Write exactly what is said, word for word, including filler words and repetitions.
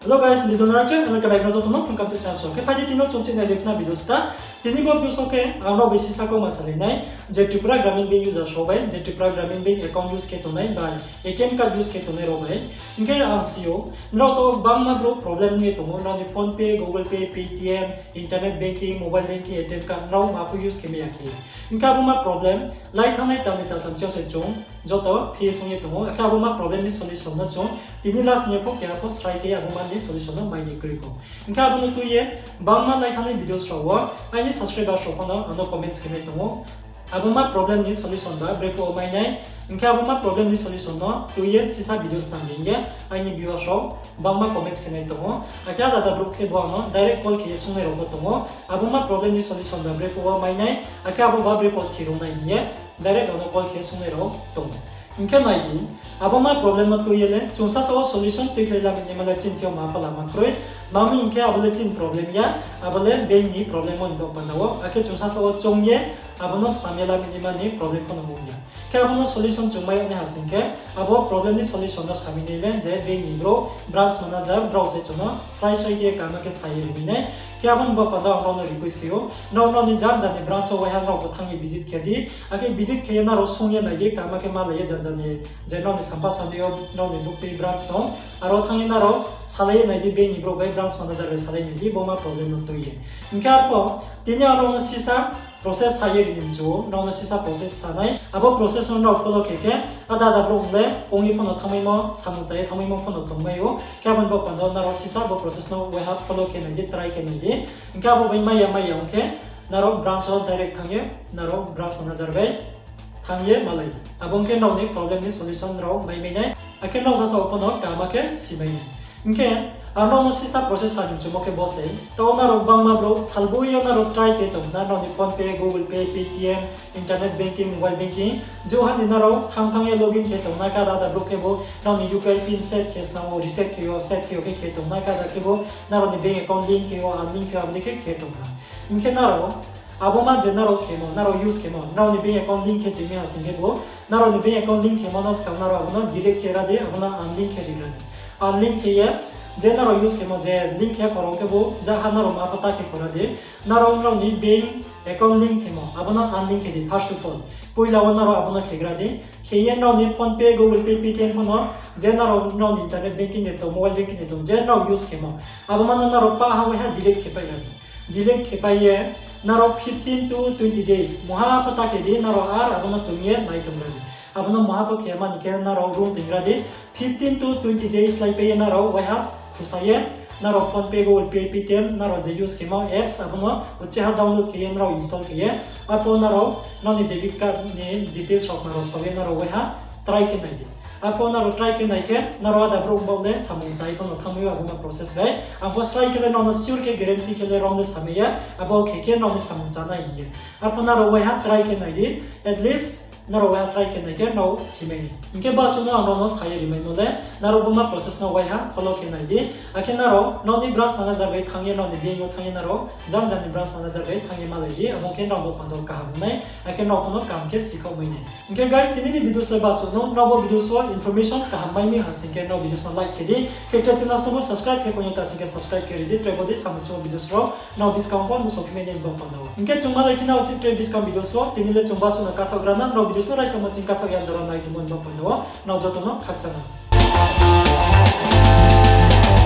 Hello guys, this is Donald Trump, and welcome back to my channel. Khe phai di tini no chung chini nai di khna video sta. Tini bo video so khe ang rao bai sisa kau ma salai nai, je Tripura Gramin Bank user rao bai, je Tripura Gramin Bank account use khe tongnai bai, A T M card use khe tongnai rao bai. Hing khe ang si ou, nrao to bangma brouh problem ong ye tong ou, nrao ni PhonePe, Google Pay, Paytm, internet banking, mobile banking, A T M card, nrao ma pho use khe mai ya khe. Hing khe abo ma problem, lai thanngnai tal ni tal tham chiyao se chung joto face ong ye tong ou. Akhe abo ma problem ni solution no chung tini last ni pho keha pho srai khe abo ma ni solution no mai ni kroi kho. Hing khe abo no tui ye bangma lai thanngnai videos rao wo aini subscribers rao pho no ano comments khe nai tong ou. Abo ma problem ni solution ba brephuh wo mai nai. Hing khe abo ma problem ni solution no tui ye sisa videos tang di hing ye aini viewers rao bangma comments khe nai tong ou. Akhe ada ada brouh khe bo ano direct call khe ye sungnai rao pho tong ou. Abo ma problem ni solution ba brephuh wo mai nai, akhe abo ba brephuh wo thirung nai hing ye direct ano call khe sungnai rao tong ou. Hing khe nai di, abo ma problem no tui ye le chung sasa wo solution tuikhlai lami naima le chini thing yo ma pho lama kroi. Tma hing khe abo le chini problem ya, abo le bank ni problem ong ni baoh panda wo. Akhe chung sasa wo choung ye abo no snam ye lami naima ni problem pho no ong ya. Khe abo no solution chung mai yag nai ha sing khe, abo problem ni solution no sami nai le je bank ni brouh, branch manager, brao se chung no srai srai khe kaham khe sa ye ri mai nai. Khe abo ni baoh panda wo ang nrao no request khe ou, nrao nrao ni janja ni branch wo waiha nrao pho thanng ye visit khe di. Akhe visit khe ye nrao sung ye nai di, kaham khe malai ye janja ni, je nrao ni sampha sandi yo nrao ni buktui branch tong, aro thanng ye nrao salai ye nai di, bank ni brouh bai branch manager bai salai nai di, bo ma problem no tui ye. Hing khe arpho tini ang nrao no sisa process sa ye ri ni mchu ou, nrao no sisa process sa nai. Abo process no nrao follow khe khe, ada ada brouh le ong ye pho no thanngmaimo, samung cha ye thanngmaimo pho no tongmai ou. Khe abo ni baoh panda wo nrao sisa bo process no waiha follow khe nai di, try khe nai di. Hing khe abo bai mai ya mai ya ong khe, nrao branch wo direct thanng ye, nrao branch manager bai thanng ye malai di. Abo ong khe nrao ni problem ni solution nrao mai mai nai. Akhe nrao sasa wo pho no kaham khe si mai nai. Hing khe, ang nrao no sisa process sa ni mchumo khe bo se, tao nrao bangma brouh salboi yo nrao try khe tong khna, nrao ni PhonePe, Google Pay, Paytm, internet banking, mobile banking, je ha ni nrao thanng thanng ye login khe tong na, kada da brouh khe bo nrao ni U P I pin set khe snam wo, reset khe yo, set khe yo khe khe tong na, kada khe bo nrao ni bank account link khe yo, unlink khe yo, abo dei khe khe tong na. Hing khe nrao abo ma je nrao khemo, nrao use khemo, nrao ni bank account link khe tongmi ha sing khe bo, nrao ni bank account link khemo no skang nrao abo no delete khe ra di, abo no unlink khe rigra di. Unlink khe ye, je nrao use khemo je link khe khorang khe bo, ja ha nrao ma pho ta khe khora di. Nrao nrao ni bank account link khemo, abo no unlink khe di first of all. Poila wo nrao abo no khegra di. Khe ye nrao ni PhonePe, Google Pay, Paytm pho no, je nrao nrao ni internet banking de tong, mobile banking de tong, je nrao use khemo, abo ma no nrao pah ha waiha delete khe pai ra di. Delete khe pai ye, nrao fifteen to twenty days mungha pho ta khe di, nrao ar abo no tong ye nai tong ra di. Abo no mungha pho khe mani khe nrao rung tong ra di. Fifteen to twenty days lai pai ye nrao waiha khusa ye, nrao PhonePe, Google Pay, Paytm, nrao je use khemo apps, abo no uchih ha download khe ye, nrao install khe ye, arpho nrao nrao ni debit card ni details rao ma rao sao ye nrao waiha try khe nai di. Arpho nrao try khe nai khe, nrao ada brouh baoh le samung cha ye pho no thanngmai ou abo ma process bai. Ang pho srai khe le nrao no sure khe guarantee khe le rom le samai ya, abo khe khe nrao ni samung chánai hing ye. Arpho nrao waiha try khe nai di, at least nrao waiha try khe nai khe nrao si mai ni. Hing khe basuh no ang nrao no sa ye rimaimo le, nrao bo ma process no waiha follow khe nai di. Akhe nrao nrao ni branch manager bai thanng ye, nrao ni bank wo thanng ye nrao janja ni branch manager bai thanng ye malai di, abo ong khe nrao bo panda wo kaham ong nai, akhe nrao pho no kaham khe sikhaoh mai nai. Hing khe guys, tini ni videos le basuh no, nrao bo videos wo information kaham mai mi ha sing khe nrao videos no like khe di, khe tre channel no bo subscribe khe kong ye ta sing khe subscribe khe ri di, tre bo dei samung chungmo videos rao nrao buskang pho nuhsao phi mai nai bo panda wo. Hing khe chung malai phi nai uchih tre buskang videos wo, tini le chung basuh no kathaoh gra na, nrao videos no raisamo ching kathaoh ya jora nai tongmo ni bo panda wo, nrao joto no khakchang ha.